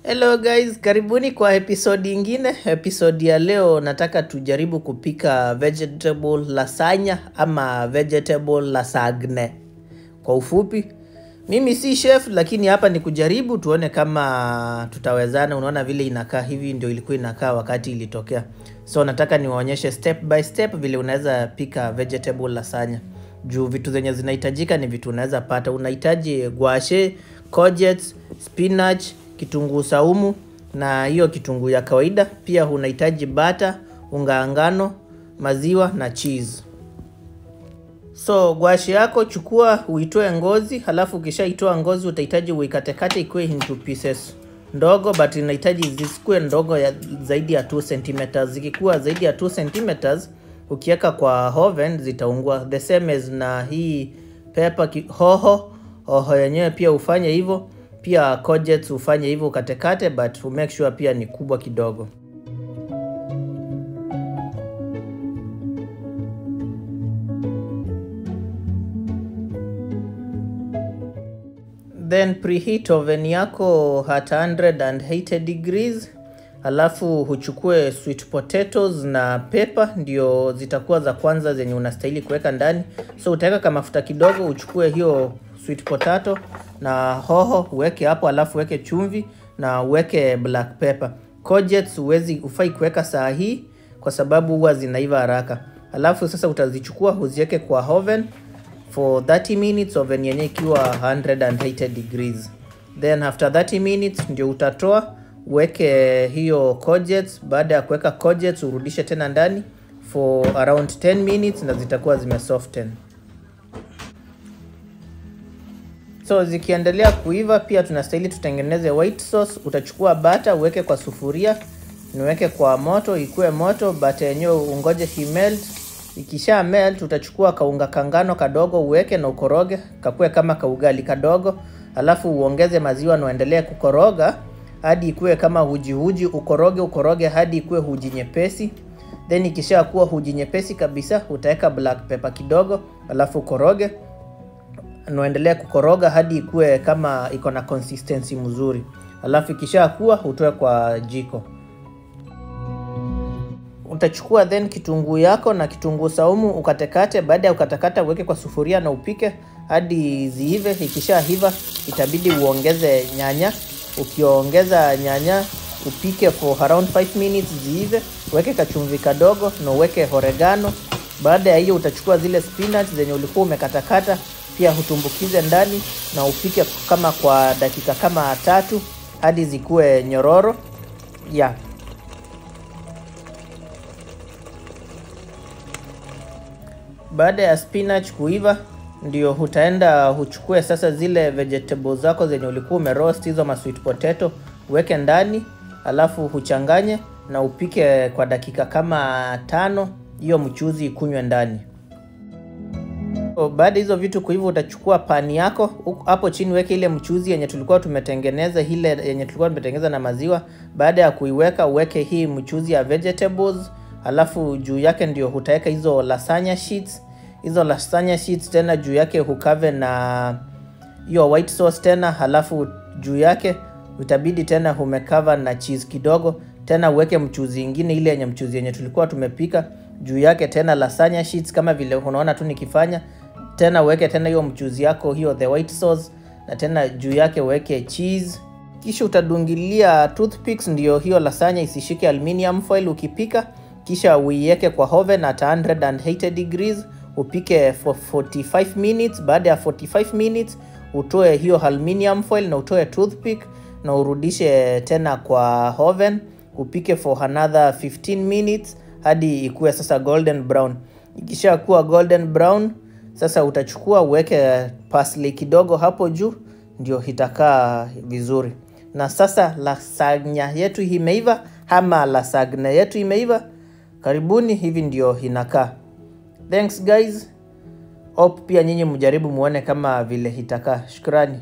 Hello guys, karibuni kwa episode ingine. Episode ya leo nataka tujaribu kupika vegetable lasagna ama vegetable lasagne. Kwa ufupi, mimi si chef lakini hapa ni kujaribu tuone kama tutawezana. Unaona vile inakaa, hivi ndio ilikuwa inakaa wakati ilitokea. So nataka niwaonyeshe step by step vile unaweza pika vegetable lasagna. Juu vitu zenye zinahitajika ni vitu unaweza pata. Unahitaji guashe, courgettes, spinach, kitunguu saumu na hiyo kitunguu ya kawaida. Pia unahitaji butter, unga ngano, maziwa na cheese. So guashe yako chukua uitoe ngozi, halafu ukishaitoa ngozi utahitaji uikatekate ikuwe into pieces ndogo, but inahitaji zisikuwe ndogo ya zaidi ya 2 cm. Zikikuwa zaidi ya 2 cm ukiweka kwa oven zitaungua. The same as na hii pepper, hoho yenyewe pia ufanye hivyo. Pia courgettes ufanye hivyo ukatekate, but make sure pia ni kubwa kidogo. Then preheat oven yako at 180 degrees. Alafu huchukue sweet potatoes na pepper, ndio zitakuwa za kwanza zenye unastahili kuweka ndani. So utaweka kama mafuta kidogo, uchukue hiyo sweet potato na hoho uweke hapo, alafu uweke chumvi na uweke black pepper. Courgettes hufai kuweka saa hii kwa sababu huwa zinaiva haraka. Alafu sasa utazichukua uziweke kwa oven for 30 minutes, oven yenyewe ikiwa 180 degrees. Then after 30 minutes ndio utatoa uweke hiyo courgettes. Baada ya kuweka courgettes urudishe tena ndani for around 10 minutes na zitakuwa zimesoften. So zikiendelea kuiva pia tunastahili tutengeneze white sauce. Utachukua butter uweke kwa sufuria, niweke kwa moto, ikue moto, butter yenyewe ungoje melt. Ikisha melt utachukua kaunga kangano kadogo uweke na ukoroge, kakue kama kaugali kadogo, alafu uongeze maziwa na uendelee kukoroga hadi ikue kama uji uji, ukoroge hadi ikue uji nyepesi. Then ikisha kuwa uji nyepesi kabisa utaweka black pepper kidogo, alafu ukoroge na uendelee kukoroga hadi ikue kama iko na consistency mzuri. Alafu ikisha kuwa utoe kwa jiko. Utachukua then kitunguu yako na kitunguu saumu ukatekate. Baada ya ukatakata uweke kwa sufuria na upike hadi ziive. Ikishaiva itabidi uongeze nyanya. Ukiongeza nyanya upike for around 5 minutes ziive, uweke kachumvi kadogo na uweke oregano. Baada ya hiyo utachukua zile spinach zenye ulikuwa umekatakata pia hutumbukize ndani na upike kama kwa dakika kama 3 hadi zikuwe nyororo. Yeah. Baada ya spinach kuiva ndio hutaenda huchukue sasa zile vegetables zako zenye ulikuwa umeroast, hizo ma sweet potato uweke ndani, alafu huchanganye na upike kwa dakika kama 5, hiyo mchuzi ikunywe ndani. Baada hizo vitu kuiva utachukua pani yako, hapo chini weke ile mchuzi yenye tulikuwa tumetengeneza, ile yenye tulikuwa tumetengeneza na maziwa. Baada ya kuiweka uweke hii mchuzi ya vegetables, alafu juu yake ndio hutaweka hizo lasagna sheets. Hizo lasagna sheets tena juu yake hukave na hiyo white sauce tena, halafu juu yake utabidi tena humekava na cheese kidogo, tena uweke mchuzi ingine ile yenye mchuzi yenye tulikuwa tumepika juu yake, tena lasagna sheets kama vile unaona tu nikifanya. Tena uweke tena hiyo mchuzi yako hiyo the white sauce, na tena juu yake uweke cheese. Kisha utadungilia toothpicks ndio hiyo lasagna isishike aluminium foil ukipika. Kisha uiweke kwa oven at 180 degrees, upike for 45 minutes. Baada ya 45 minutes utoe hiyo aluminium foil na utoe toothpick na urudishe tena kwa oven, upike for another 15 minutes hadi ikue sasa golden brown. Ikisha kuwa golden brown sasa utachukua uweke parsley kidogo hapo juu, ndio itakaa vizuri. Na sasa lasagna yetu imeiva ama lasagne yetu imeiva. Karibuni, hivi ndio inakaa. Thanks guys. Hope pia nyinyi mjaribu muone kama vile itakaa. Shukrani.